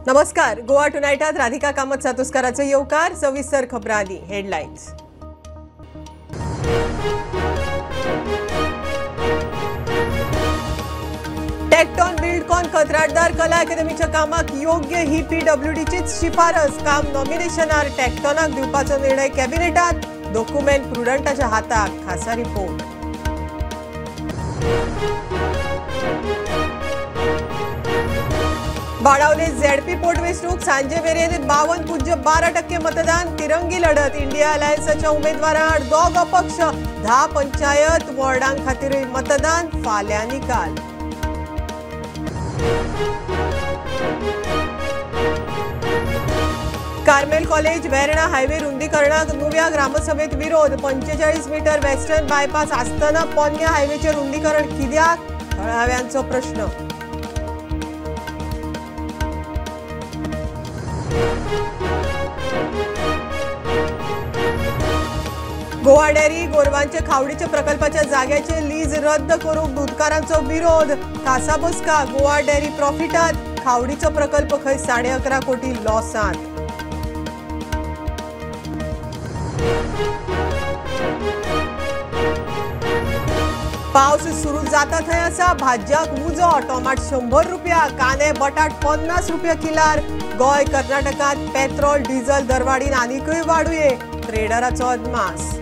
नमस्कार, गोवा टुनायटात राधिका कामत सातुस्काराचो येवकार. सविस्तर खबरांनी हेडलायन्स. टेक्टॉन बिल्डकॉन कंत्राटदार कला अकादमीच्या कामाक योग्य ही पीडब्ल्यूडीचीच शिफारस. काम नॉमिनेशनार टेक्टॉनाक दिवपाचो निर्णय कॅबिनेटात. डॉक्युमेंट प्रुडंटाच्या हाताक. खासा रिपोर्ट. बाणावले झेडपी पोटवेंचणूक सांजे मेरेन 52.12% मतदान. तिरंगी लढत. इंडिया अलायन्साच्या उमेदवारांआड दोग अपक्ष. 10 पंचायत वॉर्डां खातीर मतदान. फाल्यां निकाल. कार्मेल कॉलेज वेर्णा हायवे रुंदीकरणाक नुव्या ग्रामसभेत विरोध. 45 मीटर वेस्टर्न बायपास आसतना पोन्न्या हायवेचें रुंदीकरण कित्याक? थळाव्यांचो प्रश्न. गोवा डेअरी गोरवांचे खावडीच्या प्रकल्पाच्या जाग्याचे लीज रद्द करूंक दुदकारांचो विरोध. खासा बसका. गोवा डेअरी प्रॉफिटात, खावडीचो प्रकल्प खंय 11.5 कोटी लॉसांत. पावस सुरू जाता थंय आसा. भाजयाक उजो. टोमाट 100 रुपया, कांदे बटाट 50 रुपया किलार. गोंय कर्नाटकांत पेट्रोल डिझल दरवाडीन आनीकय वाडुये. ट्रेडराचो अदमास.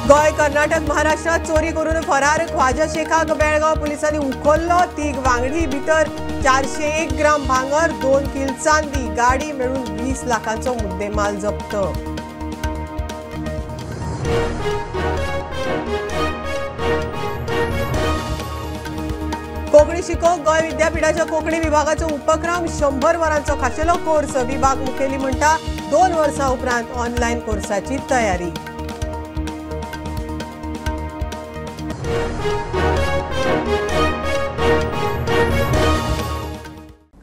गोंय कर्नाटक महाराष्ट्रात चोरी करून फरार ख्वाजा शेखाक बेळगांव पुलिसांनी उखल्लो. 3 वांगडी भितर 401 ग्राम भांगर, 2 किल चांदी, गाडी मेळून 20 लाखांचो मुद्देमाल जप्त. कोंकणी शिकोवंक गोंय विद्यापीठाच्या कोंकणी विभागाचो उपक्रम. 100 वरांचो खाशेलो कोर्स. विभाग मुखेली म्हणटा 2 वर्सां उपरांत ऑनलायन कोर्साची तयारी.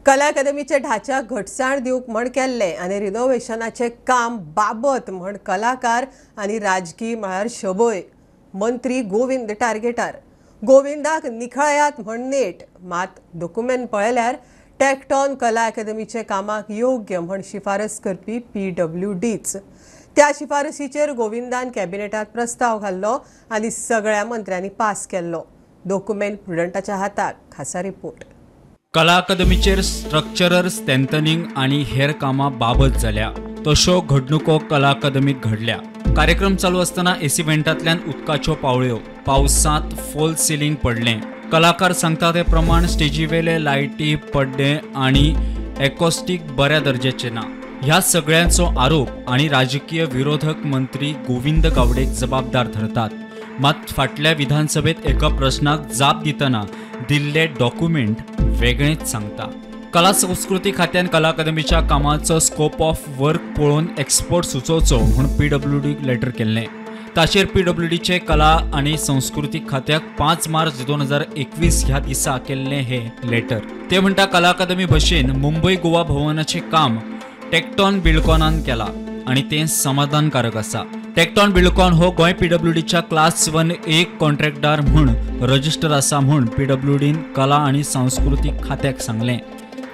कला अकादमीच्या ढाच्याक घटसाण दिवंक म्हण केल्लें आनी रिनोव्हेशनाचें काम बाबत म्हण कलाकार आनी राजकीय मळार शबय. मंत्री गोविंद टार्गेटार. गोविंदाक निखळयात म्हण नेट. मात डॉक्युमेंट पळयल्यार टेक्टॉन कला अकादमीचे कामाक योग्य म्हण शिफारस करपी पीडब्ल्यूडीच. त्या शिफारसीचेर गोविंदान कॅबिनेटात प्रस्ताव घाल्लो आनी सगळ्या मंत्र्यांनी पास केल्लो. डॉक्युमेंट प्रुडंटाच्या हाताक. खासा रिपोर्ट. कला अकादमीचेर स्ट्रक्चरल स्ट्रेंथनिंग आनी हेर कामां बाबत जाल्या. तश्यो घडणुको कला अकादमीत घडल्या. कार्यक्रम चालू आसतना एसी वेंटांतल्यान उदकाच्यो पावळ्यो, पावसांत फॉल सिलिंग पडलें. कलाकार सांगता ते प्रमाण स्टेजीवेले लायटी, पड्डे आनी एकॉस्टीक बऱ्या दर्ज्याचे ना. ह्या सगळ्यांचो आरोप आनी राजकीय विरोधक मंत्री गोविंद गावडेक जबाबदार धरतात. मात फाटल्या विधानसभेत एका प्रश्नाक जाप दितना दिल्ले डॉक्युमेंट वेगळेंच सांगता. कला संस्कृती खात्यान कला अकादमीच्या कामाचो स्कोप ऑफ वर्क पळोवन एक्सपर्ट सुचोवचो म्हूण पीडब्ल्यूडीक लेटर केल्लें. ताचेर पीडब्ल्यूडीचे कला आनी संस्कृती खात्याक 5 मार्च 2021 ह्या दिसा केल्लें हें लेटर. ते म्हणटा कला अकादमी भशेन मुंबय गोवा भवनाचें काम टेक्टॉन बिल्डकॉनान केलां आनी तें समाधानकारक आसा. टेक्टॉन बिल्डकॉन हो गोंय पीडब्ल्यूडीच्या क्लास 1A कॉन्ट्रॅक्टदार म्हूण रजिस्टर आसा म्हूण पीडब्ल्यूडीन कला आनी सांस्कृतीक खात्याक सांगलें.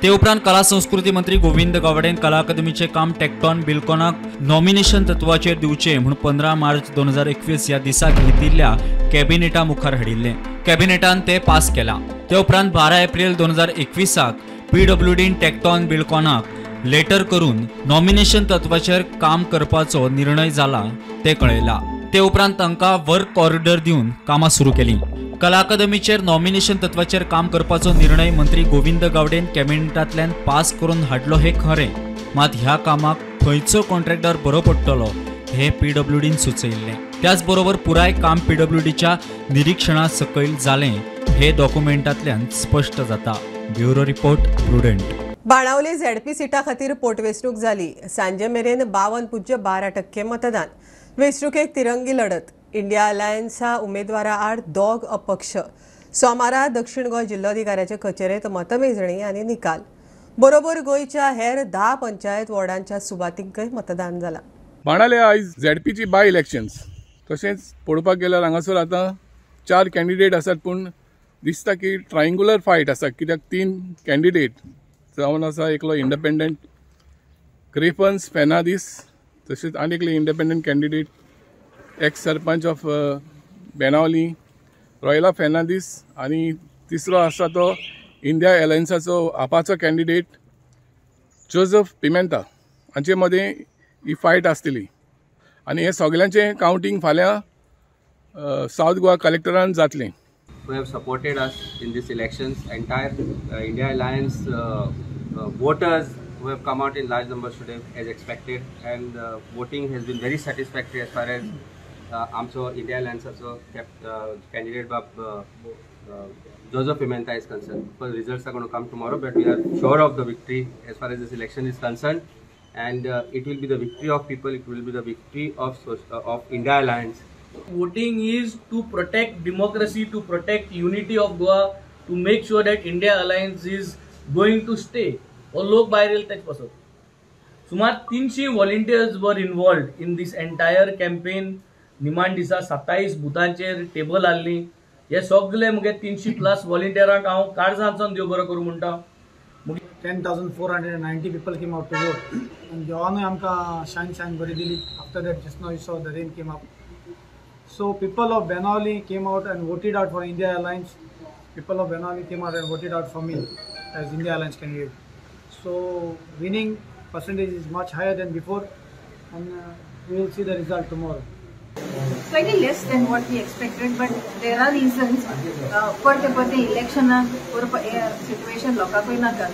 ते उपरांत कला संस्कृती मंत्री गोविंद गावडेन कला अकादमीचें काम टेक्टॉन बिल्डकॉनाक नॉमिनेशन तत्वाचेर दिवचें म्हूण 15 मार्च 2021 ह्या दिसा घेतिल्ल्या कॅबिनेटा मुखार हाडिल्लें. कॅबिनेटान तें पास केलां. ते उपरांत 12 एप्रील 2021 पीडब्ल्यूडीन टेक्टॉन बिल्डकॉनाक लेटर करून नॉमिनेशन तत्वाचेर काम करपाचो निर्णय जाला ते कळयला. ते उपरांत तांकां वर्क ऑर्डर दिवन कामां सुरू केलीं. कला अकादमीचेर नॉमिनेशन तत्वाचेर काम करपाचो निर्णय मंत्री गोविंद गावडेन कॅबिनेटांतल्यान पास करून हाडलो हें खरें. मात ह्या कामाक खंयचो कॉन्ट्रॅक्टर बरो पडटलो हें पीडब्ल्यूडीन सुचयिल्लें. त्याच बरोबर पुराय काम पीडब्ल्यूडीच्या निरिक्षणा सकयल जालें हे डॉक्युमेंटांतल्यान स्पश्ट जाता. Bureau report, Prudent. Benaulim ZP सिटा खातीर पोटवेंचणूक जाली. सांजे मेरेन 52.12% मतदान. वेंचणुकेक तिरंगी लढत. इंडिया अलायन्सा उमेदवारा आड 2 अपक्ष. सोमारा दक्षिण गोंय जिल्लोधिकाऱ्याचे कचेरेत मतमेजणी आनी निकाल. बरोबर गोंयच्या हेर 10 पंचायत वॉर्डांच्या सुवातींकय मतदान जालां. बाणावले आयज झेडपीची बाय इलेक्शन्स. तशेंच पळोवपाक गेल्यार हांगासर आतां 4 कॅन्डिडेट आसात, पूण दिसता की ट्रायंगुलर फायट आसा, कित्याक 3 कॅन्डिडेट जावन आसा, एकलो इंडिपेंडंट क्रेफन्स फेर्नांदीस, तशेंच आनी एकले independent candidate ex sarpanch of Benaulim Royla Fernandes, आनी तिसरो आसा तो इंडिया एलायन्साचो आपाचो कॅन्डिडेट जोजफ पिमेंता. हांचे मदें ही फायट आसतली आनी हे सगल्यांचें कावंटींग फाल्यां सावथ गोवा कलेक्टरान जातलें. Who have supported us in these elections, entire India Alliance voters who have come out in large numbers today as expected, and voting has been very satisfactory as far as आमचो India Alliance candidate Bab Joseph Pimenta is concerned. The results are going to come tomorrow, but we are sure of the victory as far as this election is concerned, and it will be the victory of people, it will be the victory of India Alliance. Voting is to protect democracy, to protect unity of Goa, to make sure that India Alliance is going to stay. और लोक भायर येयले तेच पासत. सुमार 300 volunteers were involved in this entire campaign. निमाण दिसा 27 बुथांचेर table हाडली. हे सगळे मुगे 300 प्लस व्हॉलंटियरांक हांव काळजांतसून देव बरो करूं म्हणटा. 10,490 people came out to vote, and देवानूय आमकां शान शान बरी दिली. After that just now you saw the rain came up. So people of Benaulim came out and voted out for India Alliance. People of Benaulim came out and voted out for me as India Alliance candidate. So winning percentage is much higher than before, and we will see the result tomorrow. Slightly less than what we expected, but there are reasons. परते परते election situation लोकांकूय नाका.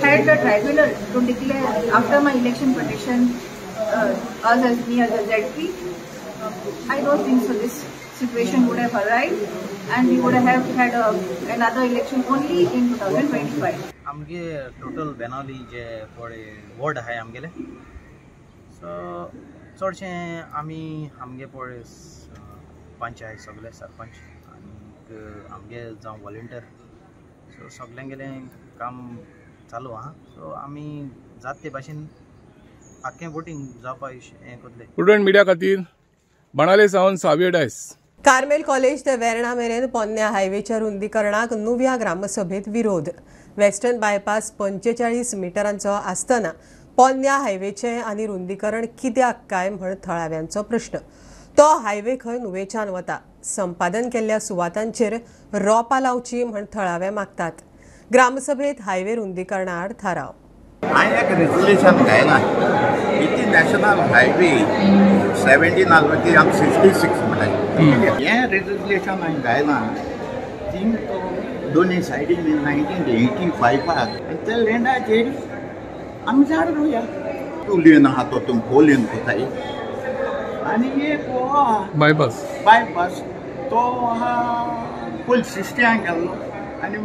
Had the tribunal to declare after my election petition us as me as a ZP, I don't think so this situation would have arrived and we would have had another election only in 2025. आमगे total Benaulim जे पळय ward आहाय आमगेले, so चडशें आमी आमगे पळय पंच आहाय सगळे सरपंच आनी आमगे जावं वॉलंटियर, सो सगल्यांगेलें काम चालू आहा. सो आमी जात ते भाशेन आख्खें वोटींग जावपा हें करतले. प्रुडंट मिडिया खातीर बाणाले सावन सावियो डायस. कार्मेल कॉलेज ते वेर्णा मेरेन पोन्न्या हायवेच्या रुंदीकरणाक नुव्या ग्रामसभेत विरोध. वेस्टर्न बायपास 45 मिटरांचो आसतना पोन्न्या हायवेचें आनी रुंदीकरण कित्याक काय म्हण थळाव्यांचो प्रश्न. तो हायवे खंय नुवेच्यान वता, संपादन केल्ल्या सुवातांचेर रोपां लावची म्हण थळावे मागतात. ग्रामसभेत हायवे रुंदीकरणाआड थाराव. हांवें एक रेजोल्युशन घायलां इतली नॅशनल हायवे 17 आसलो ती आमी 66 म्हणटाय. हें रेजोल्युशन हांवें घायलां ती दोनी सायडीन 1985 आनी त्या लँडाचेर आमी झाड रोया. टू लेन आहा तो तुमी 4 लेन कोताय आनी एक हो आहा बायपास तो आहा पयलीं 60 गेल्लो आनी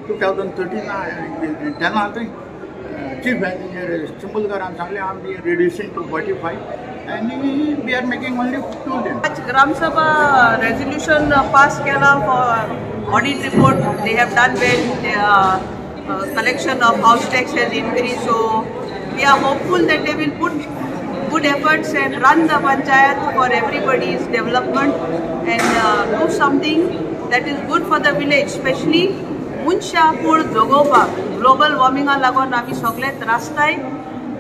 2013 10 चीफ इंजिनियर चिंबलकरान सांगलें आमी reducing to 45 and we are making only 2 lanes. आज ग्रामसभा रेजोल्यूशन पास केला for audit report. They have done well. Collection of house tax has increased, so we are hopeful that they will put good efforts and run the panchayat for everybody's development and do something that is good for the village, especially मनशां कूड जगोवपाक. Global वॉर्मिंगा लागून आमी सगळे त्रासताय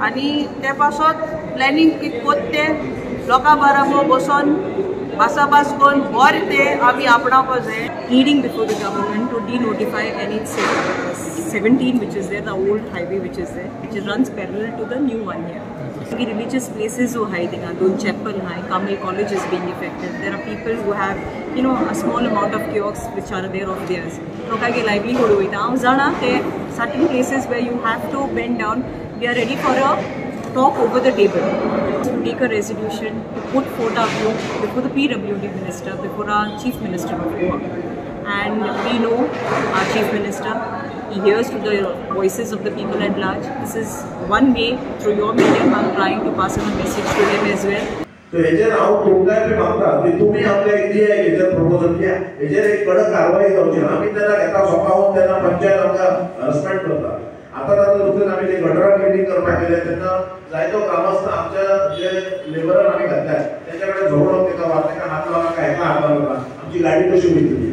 आनी ते पासत planning कितें कोत्ता तें लोकां बाराबर बसोन भासाभास करून बरें तें आमी आपणावपाक जाय. Pleading before the government to denotify NH 17, which is there, the old highway which is there, which runs parallel to the new one here. Religious places who high, Don Chapel high, Carmel College is being affected. There are people who have, you know, a small amount of kiosks which are there of theirs. लोकांगे livelihood वयता. हांव जाणा ते certain places where you have to bend down. We are ready for a talk over the table, to take a resolution, to put forth our view before the PWD minister, before our Chief Minister of Goa. And we know our Chief Minister, he hears to the voices of the people at large. This is one way, through your medium, I'm trying to pass on a message to him as well. तो हेजेर हांव तुमकांय बी मागता की तुमी आपल्या India हेजेर proposal की हेजेर एक कडक कारवाई जावची. आमी तेन्ना घेता स्वताहून तेन्ना पंचायत आमकां हरसमेंट करता. आतां आतां नुकतेंच आमी ते गटरां क्लिनींग करपाक गेले तेन्ना जायतो ग्रामस्थ आमच्या जे लेबरान आमी घातल्यात तेंच्या कडेन झगडो, तेका हात लावनाका, हेका हात लावनाका, आमची गाडी कशी वयतली.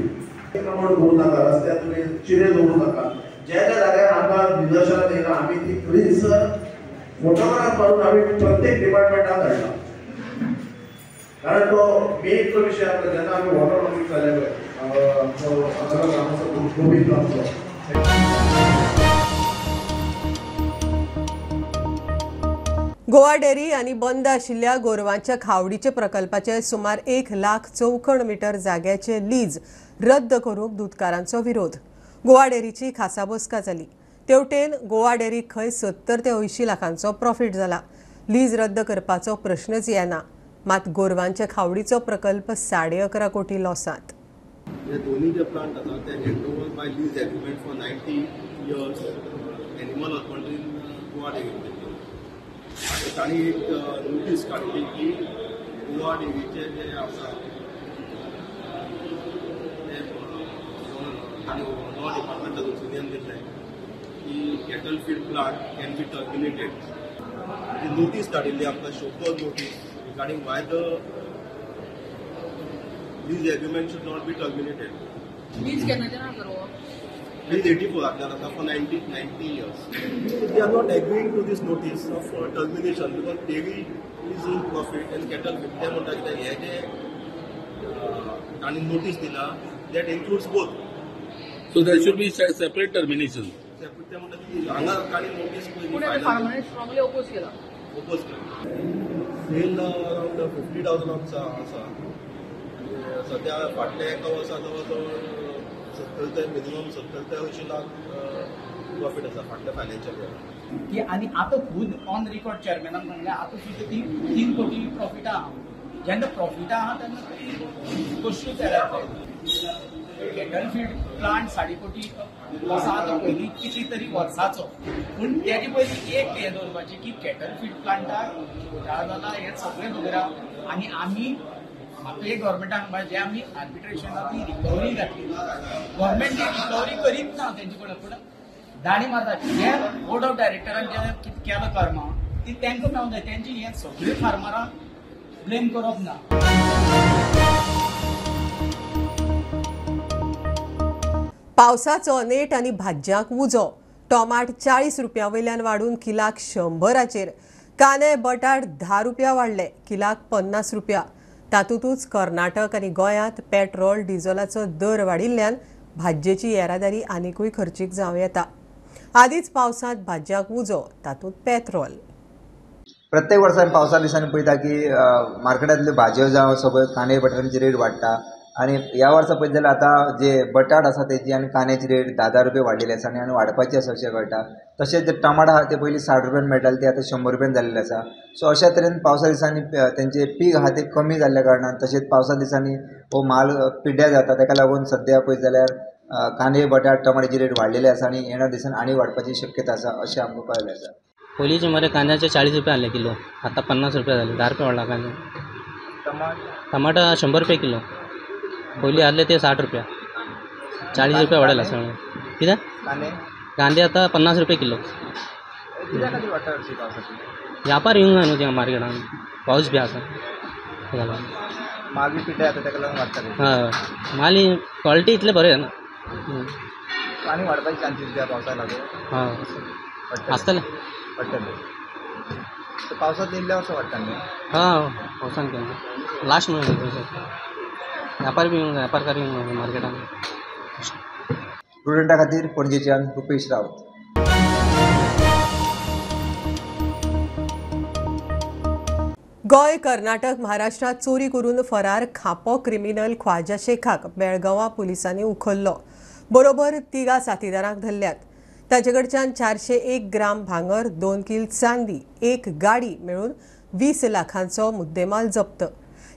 अतिक्रमण करूं नाका, रस्त्यार तुमी चिरे दवरूं नाका. ज्या ज्या जाग्यार आमकां निदर्शनां येयला आमी ती थंयसर फोटोग्राफ मारून आमी प्रत्येक डिपार्टमेंटाक धाडला. कारण तो मेन तो विशय आसता जेन्ना आमी वॉटर लॉगिंग जाले पळय आमचो आमचो गोविंद आमचो. गोवा डेअरी आनी बंद आशिल्ल्या गोरवांच्या खावडीचे प्रकल्पाचे सुमार 1 लाख चौखण मीटर जाग्याचे लीज रद्द करूंक दुदकारांचो विरोध. गोवा डेअरीची खासा बसका जाली. तेवटेन गोवा डेअरीक खंय 70 ते 80 लाखांचो प्रॉफिट जाला. लीज रद्द करपाचो प्रश्नच येना. मात गोरवांच्या खावडीचो प्रकल्प 11.5 कोटी लॉसांत. हे दोन्ही जे प्लांट आसा ते hand over by lease agreement for 90 years animal हजबंड्रीन Goa डेअरीन. तांणी एक नोटीस काडली की गोवा डेअरीचे जे आसा ते तांणी लॉ डिपार्टमेंटाक ओपिनियन दिल्लें की cattle feed plant can be terminated. Ji notice काडिल्ली आमकां show cause notice regarding why the lease agreement should not be terminated. Lease केन्नाच्यान करप? Lease 84 आसा for 90 years. They are not agreeing to this notice of termination because dairy is in profit and cattle feed. ते म्हणटा कित्याक हे जे तांणी notice दिला that includes both. So there should be separate termination. Separate ते म्हणटा की हांगा तांणी नोटीस फार्मरांनी स्ट्रॉंगली ओपोज केला. ओपोज केला. सेल अरावंड 50,000 आसा आनी सद्या फाटल्या एका वर्सा जवळ जवळ 70 ते मिनिमम 70 ते 80 लाख प्रॉफिट आसा फाटल्या फायनान्शियल इयराक. की आनी आतां खूद ऑन रिकॉर्ड चेअरमॅनान सांगलें आतां सुद्दां 3 कोटी प्रॉफिट आहा. जेन्ना प्रॉफिट आहा तेन्ना कश्यो तयार कॅटल फीड प्लांट 2.5 कोटी लॉस आहा पयलीं कितली तरी वर्साचो. पूण तेजे पयलीं एक हें दवरपाचें की कॅटल फीड प्लांटाक घोटाळो जाला हें सगळें खबर आहा. आनी आमी म्हाका एक गव्हर्मेंटान जे आमी आर्बिट्रेशनाक ती रिकवरी घातली, गव्हर्मेंट ती रिकवरी करीत ना तेंचे कडेन, पूण दाणी मारता. जे बोर्ड ऑफ डायरेक्टरान जे कितें केलां कर्मां ती तांकां मेळूंक जाय. तेंची हें सगळें फार्मरांक ब्लेम करप ना. पावसाचो नेट आनी भाज्यांक उजो. टोमाट 40 रुपया वयल्यान वाडून किलाक 100चेर. कांदे बटाट 10 रुपया वाडले, किलाक 50 रुपया. तातूंतच कर्नाटक आनी गोंयांत पेट्रोल डिझलाचो दर वाडिल्ल्यान भाज्येची येरादारी आनिकूय खर्चीक जावं येता. आदींच पावसांत भाज्यांक उजो, तातूंत पेट्रोल. प्रत्येक वर्सा पावसा दिसांनी पळयता की मार्केटांतल्यो भाजयो जावं सगळ्यो कांदे बटाटांची रेट वाडटा. आनी ह्या वर्सा पळयत जाल्यार आतां जे बटाट आसा तेजी आनी कांद्याची रेट 10-10 रुपया वाडलेली आसा आनी वाडपाची आसा अशें कळटा. तशेंच जे टमाट आहा ते पयलीं 60 रुपयान मेळटाले ते आतां 100 रुपयान जाल्लेले आसा. सो अशा तरेन पावसा दिसांनी तेंचे पीक आहा ते कमी जाल्ल्या कारणान तशेंच पावसा दिसांनी हो म्हाल पिड्ड्यार जाता. ताका लागून सद्या पळयत जाल्यार कांदे बटाट टमाटाची रेट वाडलेली आसा आनी येणाऱ्या दिसान आनी वाडपाची शक्यता आसा अशें आमकां कळिल्लें आसा. पयलींचे मरे कांद्याचे 40 रुपया आहले किलो, आतां 50 रुपया जाले, 10 रुपया वाडला कांदे. टमाटा 100 रुपया किलो, पयलीं आहले ते 60 रुपया, 40 रुपया वाडयला सगळें. कितें कांदे आतां 50 रुपया किलो. व्यापार येवंक जाय न्हू थिंगा मार्केटान, पावस बी आसा ताका लागून. माल बी पिड्ड्यार जाता ताका लागून वाडटा. हय, माल क्वॉलिटी इतलें बरें जायना. आनी वाडपाचे चान्सीस बी पावसाक लागून. हय आसतलें, पडटलें. पावसांत येयल्ल्या वर्सा वाडटा न्ही. हय पावसान केन्ना लास्ट म्हणून व्यापार बी येवंक जाय, व्यापारकार येवंक जाय मार्केटान. प्रुडंटा खातीर पणजेच्यान रुपेश रावत. गोंय, कर्नाटक, महाराष्ट्रात चोरी करून फरार खांपो क्रिमिनल ख्वाजा शेखाक बेळगांवा पुलिसांनी उखल्लो. बरोबर 3 साथीदारांक धरल्यात. ताचे कडच्यान 401 ग्राम भांगर, 2 किल चांदी, 1 गाडी मेळून 20 लाखांचो मुद्देमाल जप्त.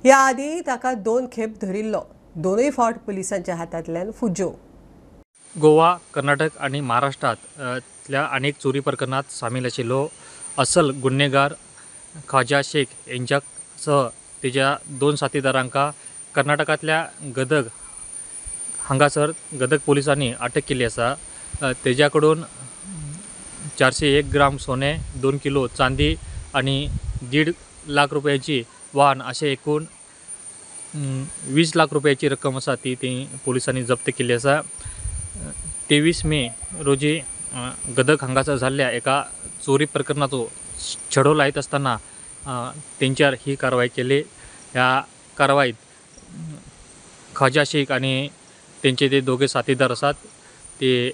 ह्या आदीं ताका 2 खेप धरिल्लो. दोनूय फावट पुलिसांच्या हातांतल्यान फुज्यो. गोवा, कर्नाटक आनी महाराष्ट्रांतल्या अनेक चोरी प्रकरणात सामील आशिल्लो असल गुन्हेगार ख्वाजा शेख यांच्या सह तेज्या 2 साथीदारांका कर्नाटकांतल्या गदग हांगासर गदग पोलिसांनी अटक केल्ली आसा. तेज्या कडून 401 ग्राम सोने, 2 किलो चांदी आनी 1.5 लाख रुपयांची वाहन अशें एकूण 20 लाख रुपयाची रक्कम आसा ती ती पोलिसांनी जप्त केल्ली आसा. 23 मे रोजी गदग हांगासर जाल्ल्या एका चोरी प्रकरणाचो छडो लायत आसतना तेंच्यार ही कारवाय केली. ह्या कारवायेत ख्वाजा शेख आनी तेंचे ते दोगे साथीदार आसात ते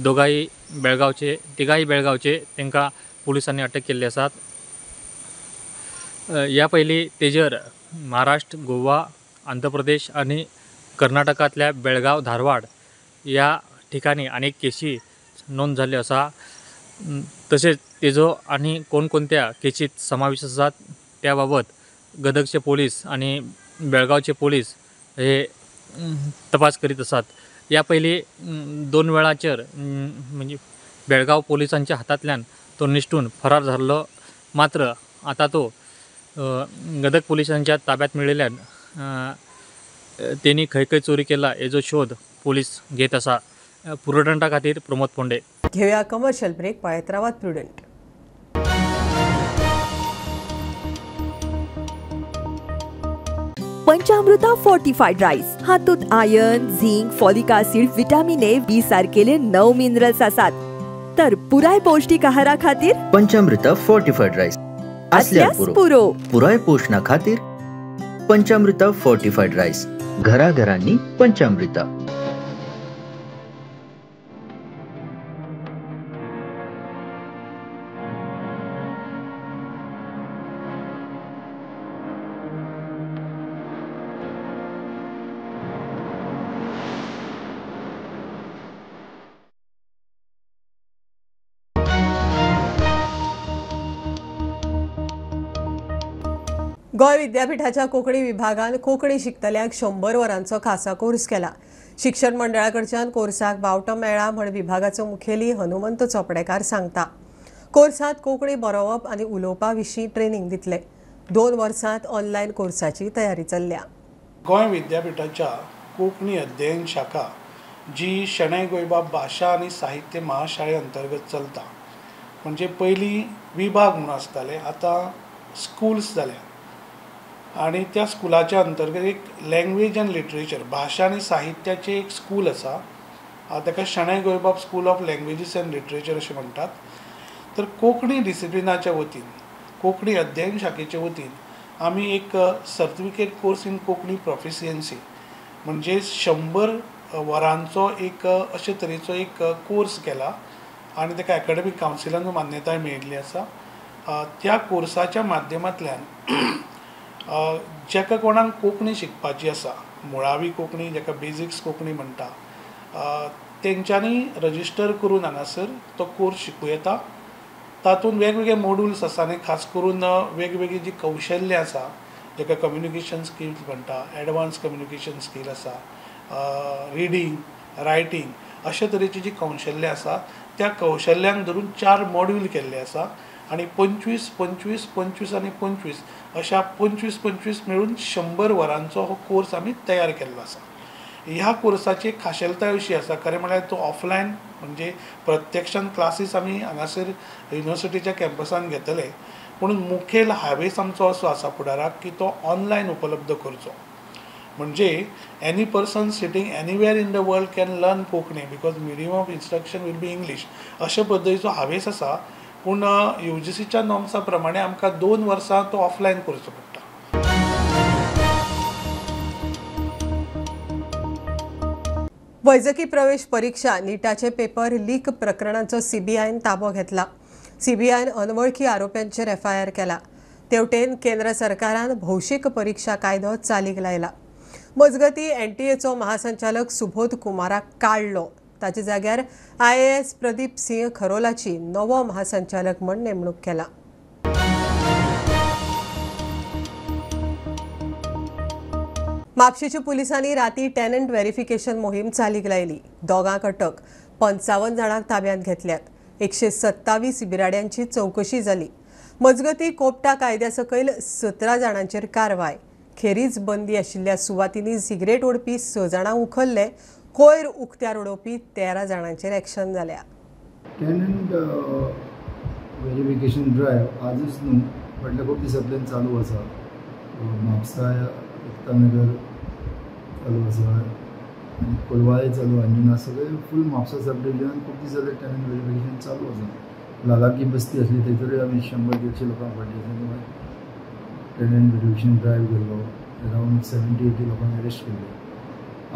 दोगांय बेळगांवचे, तिगांय बेळगांवचे, तांकां पुलिसांनी अटक केल्ली आसात. ह्या पयलीं तेजेर महाराष्ट्र, गोवा, आंध्र प्रदेश आनी कर्नाटकांतल्या बेळगांव, धारवाड ह्या ठिकाणी अनेक केशी नोंद जाल्ल्यो आसा. तशेंच तेजो आनी कोणकोणत्या केशीत समावेश आसात त्या बाबत गदगचे पोलीस आनी बेळगांवचे पोलीस हे तपास करीत आसात. ह्या पयलीं 2 वेळाचेर म्हणजे बेळगांव पोलिसांच्या हातांतल्यान तो निश्ठून फरार जाल्लो, मात्र आतां तो गदग पोलिसांच्या ताब्यात मेळिल्ल्यान तेणी खंय खंय चोरी केला हेजो शोध पोलीस घेत आसा. प्रुडंटा खातीर प्रमोद फोंडे. घेवया कमर्शियल ब्रेक. पळयत रावात प्रुडंट. पंचामृता फोर्टिफाईड राईस हातूंत iron, zinc, folic acid, vitamin A, B सारकेले 9 मिनरल्स आसात. तर पुराय पौष्टिक आहारा खातीर पंचामृता फोर्टिफाईड राईस असल्यास पुरो. पुराय पोषणा खातीर पंचामृता फोर्टिफाईड राईस, घराघरांनी पंचामृता. गोंय विद्यापीठाच्या कोंकणी विभागान कोंकणी शिकतल्यांक 100 वरांचो खासा कोर्स केला. शिक्षण मंडळाकडच्यान कोर्साक बावटो मेळ्ळा म्हण विभागाचो मुखेली हनुमंत चोपडेकार सांगता. कोर्सांत कोंकणी बरोवप आनी उलोवपा विशीं ट्रेनिंग दितले. 2 वर्सांत ऑनलायन कोर्साची तयारी चल्ल्या. गोंय विद्यापीठाच्या कोंकणी अध्ययन शाखा जी शणै गोंयबाब भाशा आनी साहित्य महाशाळे अंतर्गत चलता, म्हणजे पयलीं विभाग म्हणून आसताले, आतां स्कुल्स जाल्या आनी त्या स्कुलाच्या अंतर्गत एक लँग्वेज आनी लिटरेचर, भाशा आनी साहित्याचें एक स्कूल आसा, ताका Shenoi Goembab school of languages and literature अशें म्हणटात. तर कोंकणी डिसिप्लिनाच्या वतीन, कोंकणी अध्ययन शाखेच्या वतीन आमी एक certificate course in Konkani proficiency म्हणजे 100 वरांचो एक अशे तरेचो एक कोर्स केला आनी ताका एकाडेमीक कावन्सिलान मान्यताय मेळिल्ली आसा. त्या कोर्साच्या माध्यमांतल्यान जाका कोणाक कोंकणी शिकपाची आसा, मुळावी कोंकणी जाका बेजिक्स कोंकणी म्हणटा, तेंच्यांनी रजिस्टर करून हांगासर तो कोर्स शिकूं येता. तातूंत वेगवेगळे मोड्युल्स आसा आनी खास करून वेगवेगळी जी कौशल्य आसा जाका कम्युनिकेशन स्किल्स म्हणटा, एडवान्स कम्युनिकेशन स्कील आसा, रिडींग, रायटींग अशे तरेची जी कौशल्य आसा त्या कौशल्यांक धरून 4 मॉड्यूल केल्ले आसा आनी 25, 25, 25 आनी 25 अशा 25, 25 मेळून 100 वरांचो हो कोर्स आमी तयार केल्लो आसा. ह्या कोर्साची खाशेलताय अशी आसा, खरें म्हळ्यार तो ऑफलायन म्हणजे प्रत्यक्षान क्लासीस आमी हांगासर युनिवर्सिटीच्या कॅम्पसान घेतले, पूण मुखेल हावेस आमचो असो आसा फुडाराक की तो ऑनलायन उपलब्ध करचो. म्हणजे any person sitting anywhere in the world can learn Konkani because medium of instruction will be English अशे पद्दतीचो हावेस आसा. पूण UGCच्या नॉर्म्सा प्रमाणे आमकां 2 वर्सां तो ऑफलायन करचो पडटा. वैजकी प्रवेश परीक्षा नीटाचे पेपर लीक प्रकरणाचो सीबीआयन ताबो घेतला. सीबीआयन अनवळखी आरोप्यांचेर एफआयआर केला. तेवटेन केंद्र सरकारान भौशीक परीक्षा कायदो चालीक लायला. मजगती एनटीएचो महासंचालक सुबोध कुमाराक काडलो. ताच्या जाग्यार IAS Pradeep Singh खरोलाची नवो महासंचालक म्हूण नेमणूक केला. म्हापशेंच्या पुलिसांनी राती टेनंट व्हेरिफिकेशन मोहीम चालीक लायली. दोगांक अटक, 55 जाणांक ताब्यांत घेतल्यात. 127 बिराड्यांची चवकशी जाली. मजगती कोपटा कायद्या सकयल 17 जाणांचेर कारवाय. खेरीज बंदी आशिल्ल्या सुवातींनी सिगरेट ओडपी 6 जाणांक उखल्ले. कोयर उक्त्यार उडोवपी 13 जाणांचेर एक्शन जाल्या. टेनंट व्हेरिफिकेशन ड्रायव्ह आजूच न्हू फाटल्या खूब दिसांतल्यान चालू आसा. म्हापसा एकतानगर चालू आसा आनी कोलवाळे चालू, अंजुना, सगळे फूल म्हापसा सब डिविजनान खूब दीस जाले टेनंट वेरिफिकेशन चालू आसा. लालाकी बस्ती आसली थंयसरूय आमी 100-150 लोकांक फाटी आसा टेनंट वेरिफिकेशन ड्रायव्ह केल्लो. अरावंड 70-80 लोकांक अरेस्ट केल्ले.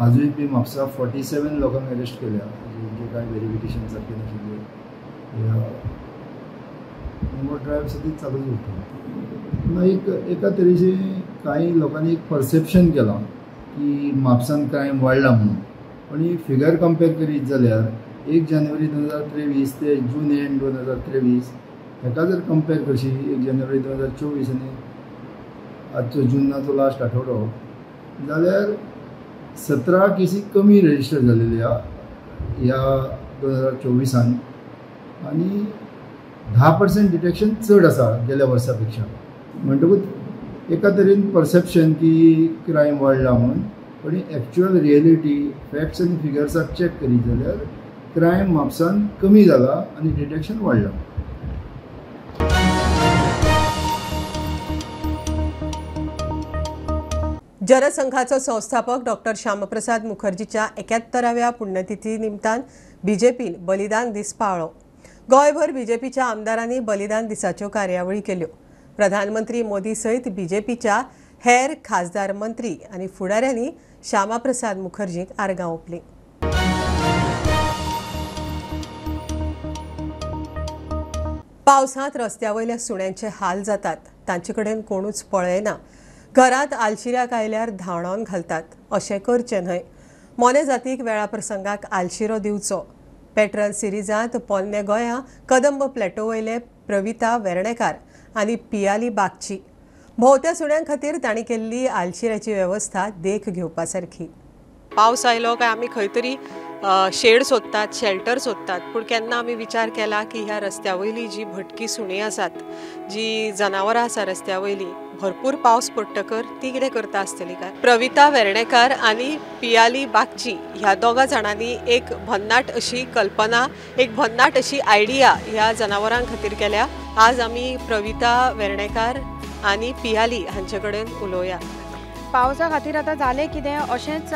आजूय बी म्हापसा 47 लोकांक अरेस्ट केल्या जेंचे कांय वेरिफिकेशन सारकें नाशिल्लें. हो ड्रायव्ह सदींच चालूच उरता. पूण एक एका तरेचें कांय लोकांनी एक परसेप्शन केलां की म्हापसान क्रायम वाडला म्हणून, पण ही फिगर कंपेर करीत जाल्यार 1 जानेवारी 2023 ते जून एंड 2023 हेका जर कंपेर करशी 1 जानेवारी 2024 आनी आजचो जूनाचो लास्ट आठवडो जाल्यार 17 केसी कमी रजिस्टर जालेली आहा ह्या 2024 आनी 10% डिटेक्शन चड आसा गेल्या वर्सा पेक्षा. म्हणटकूच एका तरेन परसेप्शन की क्रायम वाडला म्हणून, पण एक्चुअल रियलिटी फॅक्ट्स आनी फिगर्साक चॅक करीत जाल्यार क्रायम म्हापसान कमी जाला आनी डिटेक्शन वाडला. जनसंघाचो संस्थापक डॉक्टर श्यामप्रसाद मुखर्जीच्या 71व्या पुण्यतिथी निमतान बीजेपीन बलिदान दीस पाळ्ळो. गोंयभर बीजेपीच्या आमदारांनी बलिदान दिसाच्यो कार्यावळी केल्यो. प्रधानमंत्री मोदी सयत बीजेपीच्या हेर खासदार, मंत्री आनी फुडाऱ्यांनी श्यामाप्रसाद मुखर्जींक आर्गां ओंपलीं. पावसांत रस्त्या वयल्या सुण्यांचे हाल जातात, तांचे कडेन कोणूच पळयना. घरांत आलशिऱ्याक आयल्यार धांवडावन घालतात, अशें करचें न्हय. मोने जातीक वेळा प्रसंगाक आलशिरो दिवचो. पेट्रल सिरिजांत पोन्ने गोंया कदंब प्लॅटो वयले प्रविता वेर्णेकार आनी पियाली बागची भोंवत्या सुण्यां खातीर तांणी केल्ली आलशिऱ्याची वेवस्था देख घेवपा सारखी. पावस आयलो काय आमी खंय तरी शेड सोदतात, शेल्टर सोदतात, पूण केन्ना आमी विचार केला की ह्या रस्त्या वयली जी भटकी सुणीं आसात, जी जनावरां आसा रस्त्या वयली, भरपूर पावस पडटकर ती कितें करता आसतली काय? प्रविता वेर्णेकार आनी पियाली बागची ह्या दोगा जाणांनी एक भन्नाट अशी कल्पना, एक भन्नाट अशी आयडिया ह्या जनावरां खातीर केल्या. आज आमी प्रविता वेर्णेकार आनी पियाली हांचे कडेन उलोवया. पावसा खातीर आतां जालें कितें अशेंच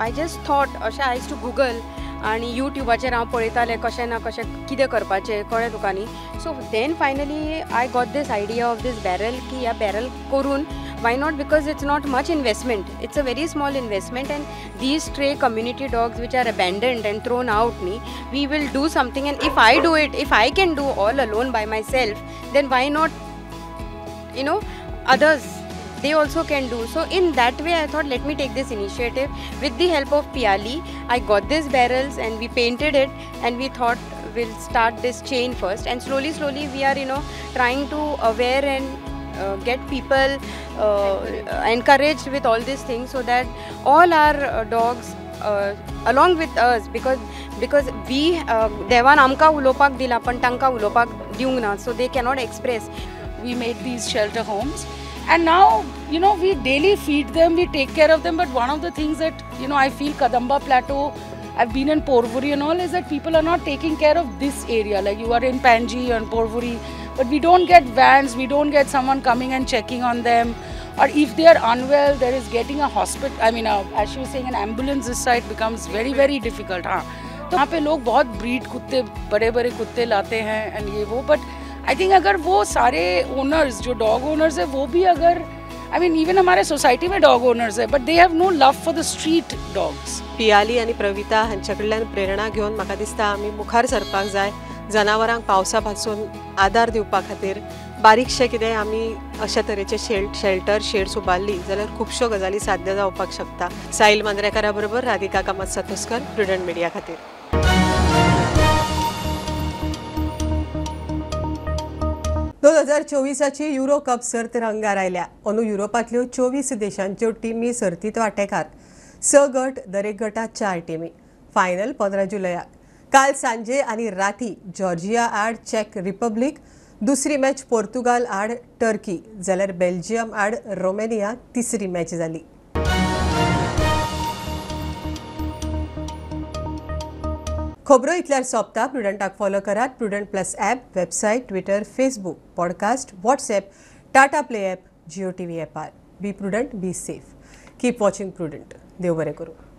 I just thought, अशें I to Google आनी यूट्यूबाचेर हांव पळयतालें कशें ना कशें कितें करपाचें, कळ्ळें तुका न्ही. So then finally I got this idea of this barrel, की ह्या बॅरल करून why not, because it's not much investment, it's a very small investment, and these stray community dogs which are abandoned and thrown out न्ही, we will do something. And if I do it, if I can do all alone by myself, then why not you know others, they also can do. So in that way I thought, let me take this initiative. With the help of Piali, I got these barrels and we painted it, and we thought we'll start this chain first, and slowly slowly we are, you know, trying to aware and get people encouraged with all these things, so that all our dogs along with us, because we devan amka ulopak dila pan tanka ulopak diunk na, so they cannot express. We made these shelter homes, and now, you know, we daily feed them, we take care of them. But one of the things that, you know, I feel Kadamba Plateau, I've been in Porvorim and all, is that people are not taking care of this area. Like you are in Panji and Porvorim, but we don't get vans, we don't get someone coming and checking on them. Or if they are unwell, there is getting a hospital, I mean, as she was saying, an ambulance this side becomes very, very difficult. हाँ, तो वहाँ pay लोग बहुत breed कुत्ते, बड़े बड़े कुत्ते लाते हैं and ये वो, बट I think अगर वो सारे ओनर्स जो डॉग ओनर्स है वो भी अगर, I mean even हमारे सोसाइटी में डॉग ओनर्स है, but they have no love for the street dogs. Piyali आनी प्रविता हांचे कडल्यान प्रेरणा घेवन म्हाका दिसता आमी मुखार सरपाक जाय. जनावरांक पावसा पासून आदार दिवपा खातीर बारीकशें कितें आमी अशा तरेचे शेल्टर शेड्स उबारली जाल्यार खुबश्यो गजाली साध्य जावपाक शकता. साहिल मांद्रेकारा बरोबर राधिका कामत सातोस्कर, प्रुडंट मिडिया खातीर. दोन 2024 युरो कप सर्त रंगार आयल्या. अंदू युरोपांतल्यो 24 देशांच्यो टिमी सर्तींत वांटेकार. 6 गट, दरेक गटात 4 टिमी. फायनल 15 जुलयाक. काल सांजे आनी राती जॉर्जिया आड चॅक रिपब्लीक, दुसरी मॅच पोर्तुगाल आड टर्की, जाल्यार बेल्जियम आड रोमेनिया तिसरी मॅच जाली. खबरो इतल्यार सोंपता. प्रुडंटाक फॉलो करात Prudent plus app, website, Twitter, Facebook, podcast, WhatsApp, Tata play app, Jio TV ॲपार. Be prudent, be safe. Keep watching Prudent. देव बरें करूं.